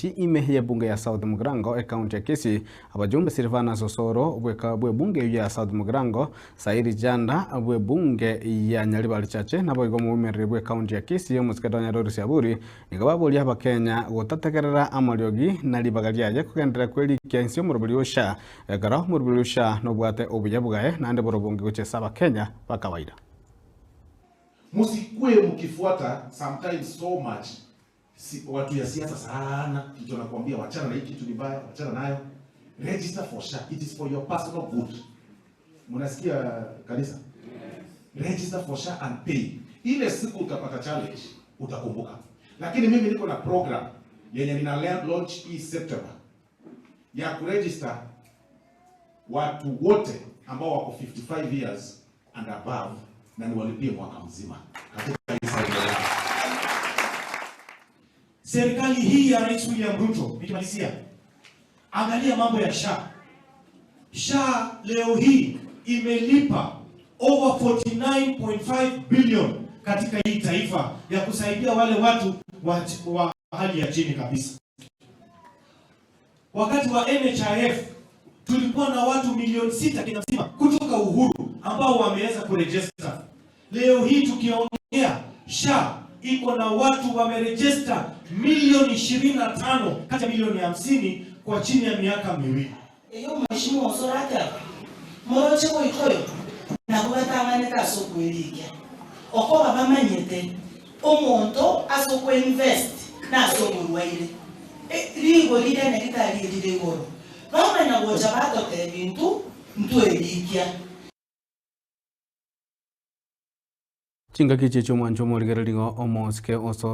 mwananchi ime y'ebunge ya South Mugirango ekaunti ya Kisii, abajumbe Silvanus Osoro bweka bw'ebunge eyio ya South Mugirango, Sairi Janda bw'ebunge ya Nyaribari Chache naboigo omoimereri bw'ekaunti ya Kisii omosike Donya Doris Aburi nigo baboria abakenya gotategerera amariogi na ribaga riaye kogenderera kwerikia inse y'omoroberi o SHA ekero omoroberi o SHA nobwate obuya bwaye naende borobonge gochia ase abakenya ba kawaida. Musikue mkifuata sometimes so much si, watu ya siasa sana, kitu nakwambia wachana na hii kitu ni mbaya, wachana nayo. Register for SHA, it is for your personal good. Mnasikia kanisa? Register for SHA and pay. Ile siku utapata challenge utakumbuka. Lakini mimi niko na program yenye nina launch hii September ya kuregister watu wote ambao wako 55 years and above na niwalipie mwaka mzima katika kanisa hilo. Serikali hii ya Rais William Ruto, nikimalizia, angalia mambo ya SHA. SHA leo hii imelipa over 49.5 billion katika hii taifa ya kusaidia wale watu wa, wa hali ya chini kabisa. Wakati wa NHIF tulikuwa na watu milioni 6 Kenya mzima kutoka Uhuru ambao wameweza kuregister. Leo hii tukiongea, SHA iko na watu wameregister milioni 25 kati ya milioni 50 kwa chini ya miaka miwili. Erio Mheshimiwa Osoro akaba, Moroche goika oyo, nabwo batang'anete ase okwerikia, okoba bamanyete omonto ase okoinvest nase oborwaire, rigori riria nyagetari rire igoro, bamanya gocha batotebia intwe ntwerikia. Chingaki echi chi'omwancho omorigereria omosike Osoro.